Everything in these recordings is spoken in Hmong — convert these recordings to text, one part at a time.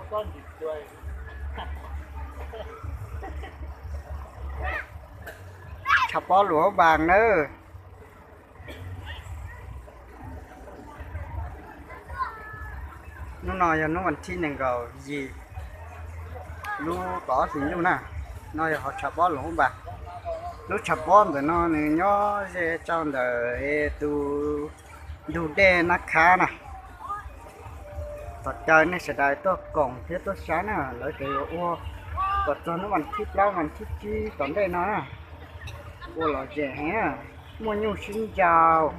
Tshav pob Luam Hoob Npas nawb. Hnub no yog hnub vas thib nees nkaum yim lub kaum ob hlis ntuj na. No yog hauv tshav pob Luam Hoob Npas. Lub tshav pob ntawm no nws nyob ze rau ntawm tus ntug dej Nab Khab na. Tos caw nej sawv daws tuaj koom thiab tuaj saib na, lawv tseem yuav ua kom txog hnub vas thib plaub vas thib tsib tom ntej no na. Ua lom zem heev, muaj nyuj sib nraus,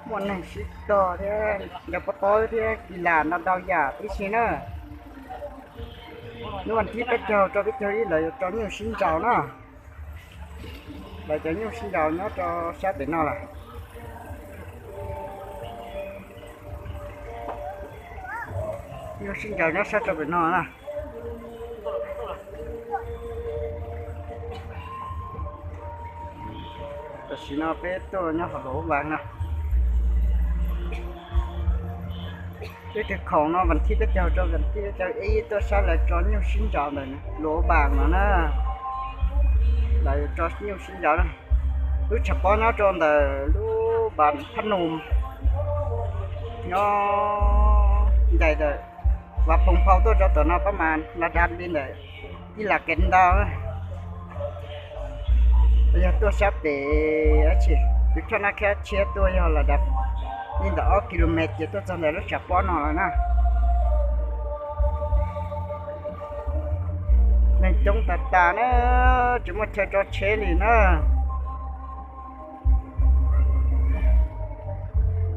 muaj neeg sib tog thiab ncaws pob tawb thiab kis las ntau ntau yam tib si na. Hnub vas thib peb caug rau peb caug ib lawv yuav tso nyuj sib nraus na. Lawv cov nyuj sib nraus nyob rau sab pem no lawm. Nyuj sib nraus nyob sab rau pem no na. Tam sim no peb tuaj nyob hauv Luam Hoob Npas no. Ib tug khoom no vas thib peb caug rau vas thib peb caug ib tuaj saib lawv tso nyuj sib nraus ntawm Luam Hoob Npas no na. Lawv tso nyuj sib nraus na. Lub tshav pob nyob rau ntawm lub Npas Phab Nus, nyob ncaim ntawm Vas Phoos Phau tuaj rau tom no pab mas las dab li ntawm ib las kev ntau. Yog tuaj sab pem dab tsi, kwv Thoj Nab Khab tshiab tuaj yog las dab li ntawm ob ki lo mev ces tuaj txog ntawm lub tshav pob no lawm na. Neeg coob tas tas na, tsis muaj chaw tso tsheb li na.